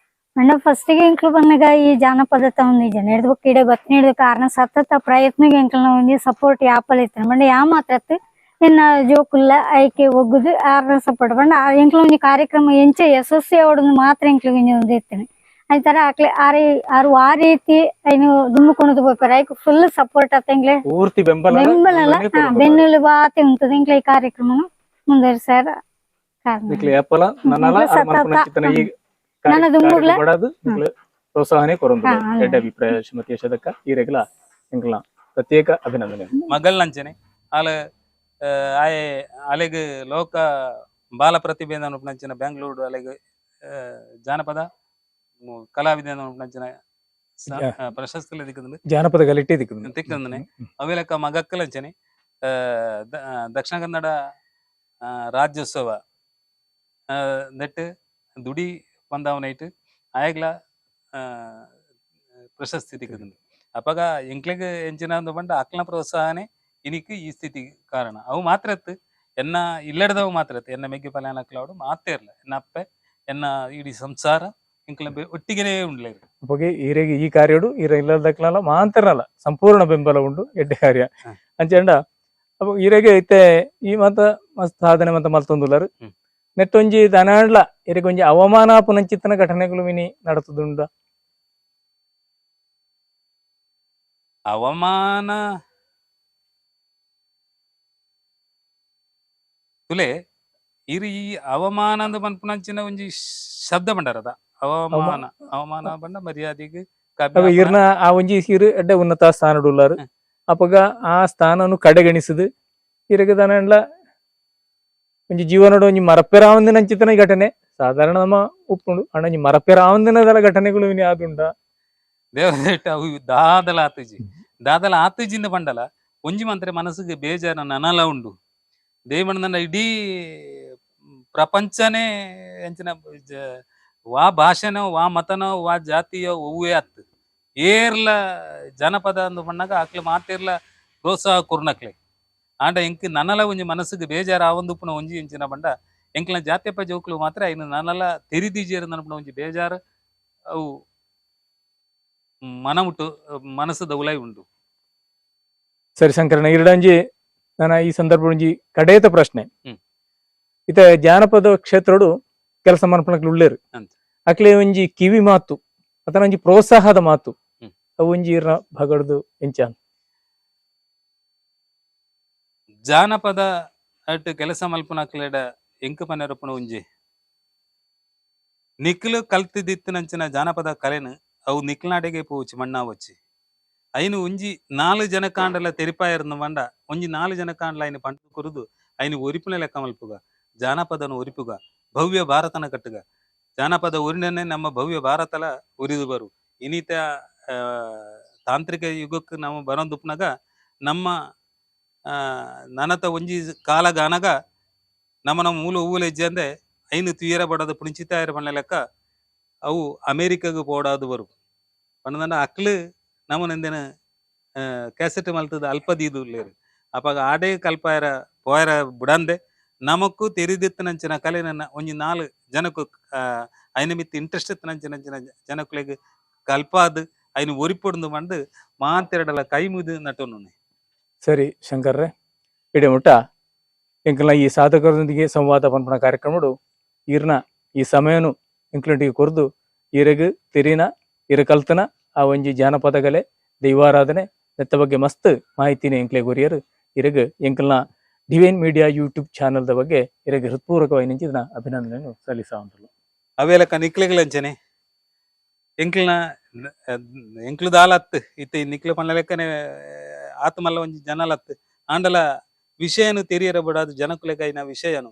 ಅಣ್ಣ ಫಸ್ಟಿಗೆ ಎಂಕ್ಲು ಬಂದಾಗ ಈ ಜಾನಪದ ತಗೊಂಡಿದ್ದೆ ಹಿಡ್ದು ಇಡೆ ಬತ್ ಹಿಡ್ದು ಕಾರಣ ಸತತ ಪ್ರಯತ್ನಗೆ ಎಂಕ್ಲನ ಒಂಜಿ ಸಪೋರ್ಟ್ ಯಾಪಲ್ ಇತ್ತು ಮಂಡ ಯಾ ಮಾತ್ರ ನಿನ್ನ ಜೋಕುಲ್ಲ ಐಕೆ ಒಗ್ಗುದು ಆರ್ನ ಸಪೋರ್ಟ್ ಬಂಡ ಎಂಕ್ಲ ಒಂಜಿ ಕಾರ್ಯಕ್ರಮ ಎಂಚ ಯಶಸ್ವಿ ಅವಡನ್ನು ಮಾತ್ರ ಎಂಕ್ಲು ಒಂಜಿ ಒಂದು ಇತ್ತೇನೆ. ಐತರ ಆಕ್ಲೆ ಆರಿ ಆರು ಆ ರೀತಿ ಐನು ದುಮ್ಮುಕೊಂಡು ಪೋಪೆರ್ ಐಕ್ ಫುಲ್ ಸಪೋರ್ಟ್ ಆತ ಎಂಕ್ಲೆ ಪೂರ್ತಿ ಬೆಂಬಲ ಬೆಂಬಲ ಬೆನ್ನೆಲುಬು ಆತೆ ಉಂಟು ಎಂಕ್ಲೆ ಈ ಕಾರ್ಯಕ್ರಮ ಮುಂದುವರಿಸಾರ ಕಾರಣ. ನಿಕ್ಲೆ ಯಾಪಲ ನನಲ ನಿಕ್ಲೆ ಆರ್ ಮಲ್ಪುನಂಚಿತ್ತಿನ ಈ ನನ ದುಂಬುಗ್ಲ. ಬಡದು ನಿಕ್ಲೆ ಪ್ರೋತ್ಸಾಹನೆ ಕೊರೊಂದು ಎಡ್ಡೆ ಅಭಿಪ್ರಾಯ ಶ್ರೀಮತಿ ಯಶೋದಕ್ಕ. ಈರೆಗ್ಲ ಎಂಕ್ಲ ಪ್ರತ್ಯೇಕ ಅಭಿನಂದನೆ. ಮಗಲ್ನಂಚನೆ ಆಲ ಆಯೆ ಅಲೆಗ್ ಲೋಕ ಬಾಲ ಪ್ರತಿಭೆ ನಂಚಿನ ಬ್ಯಾಂಗ್ಳೂರು ಅಲೆಗ್ ಜಾನಪದ ಕಲಾವಿದ ನಂಚಿನ ಪ್ರಶಸ್ತಿ ದಿಕ್ಕಂದು ಜಾನಪದ ಗಲಿಟ್ಟೆ ದಿಕ್ಕಂದು ತಿಕ್ಕಂದನೆ ಅವೆಲಕ್ಕ ಮಗಕ್ಕಲಂಚನೆ ದಕ್ಷಿಣ ಕನ್ನಡ ರಾಜ್ಯೋತ್ಸವ ನೆಟ್ ದುಡಿ ಪಂದಾವನೈಟ್ ಆಯಗ್ಲ ಪ್ರಶಸ್ತಿ ತಿಕ್ಕಂದು. ಅಪಗ ಎಂಕ್ಲೆಗ್ ಎಂಚಿನ ಪಂಡ ಅಕ್ಲನ ಪ್ರೋತ್ಸಾಹನೆ ಇನಿಕ್ ಈ ಸ್ಥಿತಿ ಕಾರಣ. ಅವು ಮಾತ್ರ ಎನ್ನ ಇಲ್ಲಡದವು ಮಾತ್ರ ಎನ್ನ ಮೆಗ್ಗಿ ಪಲ್ಯಾಣ ಅಕ್ಲವಡು ಮಾತೇ ಇರಲ್ಲ ಎನ್ನ ಅಪ್ಪೆ ಎನ್ನ ಇಡೀ ಸಂಸಾರ ಎಂಕ್ಲ ಒಟ್ಟಿಗೆನೇ ಉಂಡ್ಲೇರು. ಅಪಗೆ ಈರೆಗೆ ಈ ಕಾರ್ಯಡು ಈರ ಇಲ್ಲದಕ್ಲಲ್ಲ ಮಾಂತರಲ್ಲ ಸಂಪೂರ್ಣ ಬೆಂಬಲ ಉಂಡು ಎಡ್ಡೆ ಕಾರ್ಯ ಅಂಚೆಂಡ. ಅಪ್ಪ ಈರೆಗೆ ಇತ್ತೆ ಈ ಮಾತ ಮಸ್ತ್ ಸಾಧನೆ ಮತ್ತ ಮಲ್ತೊಂದುಲ್ಲರು ನೆಟ್ಟೊಂಜಿ ದನಾಂಡ್ಲ ಇರೆಗೆ ಒಂಜಿ ಅವಮಾನ ಪುನಂಚಿತ್ತನ ಘಟನೆಗಳು ಮಿನಿ ನಡತದುಂಡ. ಅವಮಾನ ತುಲೆ ಇರು ಈ ಅವಮಾನ ಅಂದ್ ಪನ್ಪುನಂಚಿನ ಒಂಜಿ ಶಬ್ದ ಬಂಡಾರದ ಅವಮಾನ ಅವಮಾನ ಬಂಡ ಮರ್ಯಾದೆಗ್ ಅವ ಇರ್ನ ಆ ಒಂಜಿ ಇರು ಎಡ್ಡೆ ಉನ್ನತ ಸ್ಥಾನಡುಲ್ಲಾರು. ಅಪಗ ಆ ಸ್ಥಾನನು ಕಡೆಗಣಿಸುದು ಇರಗ ದನಾಂಡ್ಲ ಒಂಜಿ ಜೀವನಡು ಒಂಜಿ ಮರಪೆರಾವಂದಿನಂಚಿತನ ಘಟನೆ ಸಾಧಾರಣ ನಮ್ಮ ಉಪ್ಪುಂಡು ಅಣ್ಣ ಒಂಜಿ ಮರಪೆರಾವಂದಿನದಲ ಘಟನೆಗಳು ಇನಿ ಆದುಂಡ. ದೇವದೇಟ ಅವು ದಾದಲ ಆತುಜಿ ದಾದಲ ಆತುಜಿಂದ ಬಂಡಲ ಒಂಜಿ ಮಂತ್ರೆ ಮನಸ್ಸಿಗೆ ಬೇಜಾರ ನನಲ ಉಂಡು. ದೇವಣ್ಣನ ಇಡೀ ಪ್ರಪಂಚನೇ ಎಂಚಿನ ವಾ ಭಾಷೆನೋ ವಾ ಮತನೋ ವಾ ಜಾತಿಯೋ ಒವ್ವೇ ಅತ್ತು ಏರ್ಲ ಜನಪದ ಅಂದು ಬಣ್ಣಗ ಅಕ್ಲು ಮಾತೇರ್ಲ ಪ್ರೋತ್ಸಾಹ ಕೊರ್ನಕ್ಲೆ ಆಂಡ ಎಂಕ್ ನನಲ ಒಂಜಿ ಮನಸ್ಸಿಗೆ ಬೇಜಾರ ಆವೊಂದುಪ್ಪುನ ಒಂಜಿ ಎಂಚಿನ ಬಂಡ ಎಂಕ್ಲ ಜಾತ್ಯಪ್ಪ ಜೋಕ್ಲು ಮಾತ್ರ ಇನ್ನು ನನಲ ತೆರಿದಿಜೇರು ನನ್ಪುನ ಒಂಜಿ ಬೇಜಾರು ಅವು ಮನಮುಟ್ಟು ಮನಸ್ಸುದ ಉಲೈ ಉಂಡು. ಸರಿ ಶಂಕರಣ್ಣ ಇರಡಂಜಿ ನನ್ನ ಈ ಸಂದರ್ಭ ಒಂಜಿ ಕಡೇತ ಪ್ರಶ್ನೆ. ಇತ ಜಾನಪದ ಕ್ಷೇತ್ರಡು ಕೆಲಸ ಮನ್ಪುನಕ್ಲು ಉಳ್ಳೇರು ಅಕ್ಲೆ ಒಂಜಿ ಕಿವಿ ಮಾತು ಅತನ ಒಂಜಿ ಪ್ರೋತ್ಸಾಹದ ಮಾತು ಅವು ಒಂಜಿ ಇರ್ನ ಭಗಡ್ದು ಎಂಚ ಜಾನಪದ ಅಟ್ ಕೆಲಸ ಮಲ್ಪುನಕ್ಲೆಡ ಎಂಕ್ ಪನೆರಪುನ ಒಂಜಿ ನಿಕ್ಲು ಕಲ್ತಿದಿತ್ತಿನಂಚಿನ ಜಾನಪದ ಕಲೆನು ಅವು ನಿಕ್ಲ್ನಾಡೆಗೆ ಪೋಚಿ ಮಣ್ಣಾವಚ್ಚಿ ಐನು ಒಂಜಿ ನಾಲು ಜನಕಾಂಡಲ ತೆರಿಪಾಯರ್ನ ಬಂಡ ಒಂಜಿ ನಾಲು ಜನಕಾಂಡಲ ಐನು ಪಂಡ ಕುರುದು ಐನು ಒರಿಪುನ ಲೆಕ್ಕ ಮಲ್ಪುಗ ಜಾನಪದನ ಒರಿಪುಗ ಭವ್ಯ ಭಾರತನ ಕಟ್ಟುಗ ಜಾನಪದ ಒರಿನನ್ನೇ ನಮ್ಮ ಭವ್ಯ ಭಾರತಲ ಒರಿದು ಬರು ಇನ್ನಿತ ತಾಂತ್ರಿಕ ಯುಗಕ್ಕೆ ನಾವು ಬರೋದುಪ್ನಾಗ ನಮ್ಮ ನನತ ಒಂಜಿ ಕಾಲಗಾನಗ ನಮ್ಮ ನಮ್ಮ ಮೂಲ ಹೂವುಲ ಹೆಜ್ಜೆ ಐನು ತುಯರ ಬಡದು ಪುಣಿಚಿತಾಯರ ಬಣ್ಣ ಲೆಕ್ಕ ಅವು ಅಮೇರಿಕಾಗ ಪೋಡಾದು ಬರು ಪಂಡದಂಡ ಅಕ್ಲು ನಮ್ಮನೆಂದಿನ ಕ್ಯಾಸೆಟ್ ಮಲ್ತದ ಅಲ್ಪದೀದು ಲೇರು ಅಪಗ ಆಡೇ ಕಲ್ಪಾಯರ ಪೋಯರ ಬುಡಂದೆ ನಮಕ್ಕು ತೆರಿದಿತ್ತನಂಚಿನ ಕಲೆ ಒಂಜಿ ನಾಲು ಜನಕ್ಕು ಐನ ಮಿತ್ತ ಇಂಟ್ರೆಸ್ಟ್ ಇತ್ತನಂಚಿನ ಜನಕ್ಕುಲೆಗ್ ಕಲ್ಪಾದು ಐನು ಒರಿಪೊಡ್ದು ಮಂಡು ಮಾತೆರಡಲ ಕೈ ಮುದು ನಟೋನು. ಸರಿ ಶಂಕರ್ರೆ ಇಡೀ ಮುಟ್ಟ ಎಂಕಲ್ನ ಈ ಸಾಧಕರೊಂದಿಗೆ ಸಂವಾದ ಪನ್ಪುನ ಕಾರ್ಯಕ್ರಮಡು ಈರ್ನ ಈ ಸಮಯನು ಎಂಕ್ಲೊಂಟಿಗೆ ಕೊರ್ದು ಈರೆಗ್ ತೆರಿನ ಇರ ಕಲ್ತನ ಆ ಒಂಜಿ ಜಾನಪದಗಲೆ ದೈವಾರಾಧನೆ ನೆತ್ತ ಬಗ್ಗೆ ಮಸ್ತ್ ಮಾಹಿತಿನ ಎಂಕ್ಲೆ ಕೊರಿಯರು. ಇರಗ್ ಎಂಕಲ್ನ Divine Media YouTube channel the ಬಗ್ಗೆ ಇರಗ್ ಹೃತ್ಪೂರ್ವಕವಾಗಿ ನಿಂಚಿದ ಅಭಿನಂದನೆಯನ್ನು ಸಲ್ಲಿಸಾವಂತಲ್ಲ. ಅವೆಲಕ ನಿಕ್ಲೆಗಳಂಚನೆ ಎಂಕ್ಲನ ಎಂಕ್ಲು ದಾಲತ್ ಇತ್ತೆ ನಿಕ್ಲು ಪಂಡ ಲೆಕ್ಕನೆ ಆತ್ಮಲ್ಲ ಒಂಜಿ ಜನಲತ್ ಆಂಡಲ ವಿಷಯನು ತೆರಿಯರ ಬಡಾದು ಜನಕುಲೆಗೈನ ವಿಷಯನು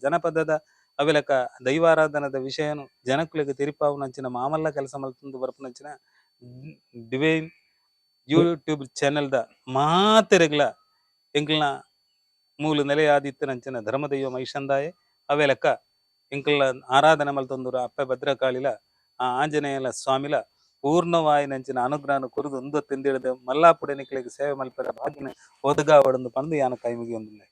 ಜನಪದದ ಅವೆಲಕ ದೈವಾರಾಧನದ ವಿಷಯನು ಜನಕುಲೆಗ್ ತೆರಿಪಾವುನಂಚಿನ ಮಾಮಲ್ಲ ಕೆಲಸ ಮಲ್ತೊಂದು ಬರ್ಪುನಂಚಿನ ಡಿವೈನ್ ಯೂಟ್ಯೂಬ್ ಚಾನೆಲ್ ದ ಮಾತೆರೆಗ್ಲ ಎಂಕ್ಲನ ಮೂಲ ನೆಲೆಯಾದಿತ್ತನಂಚಿನ ಧರ್ಮದೈವ ಮೈಷಂದಾಯೆ ಅವೆಲಕ ಎಂಕ್ಲ ಆರಾಧನೆ ಮಲ್ತೊಂದುರ ಅಪ್ಪೆ ಭದ್ರಕಾಳಿಲ ಆ ಆಂಜನೇಯಲ ಸ್ವಾಮಿಲ ಪೂರ್ಣವಾಯಿನಂಚಿನ ಅನುಗ್ರಹನ ಕೊರುದು ಉಂದು ತಿಂದಿಳಿದ ಮಲ್ಲಾಪುಡೆ ನಿಕ್ಲೆಗ್ ಸೇವೆ ಮಲ್ಪೆರೆ ಭಾಗ್ಯನ ಒದಗಾವೊಡುಂದು ಪಂದ್ ಯಾನ್ ಕೈ ಮುಗಿಯೊಂದುಲ್ಲೆ.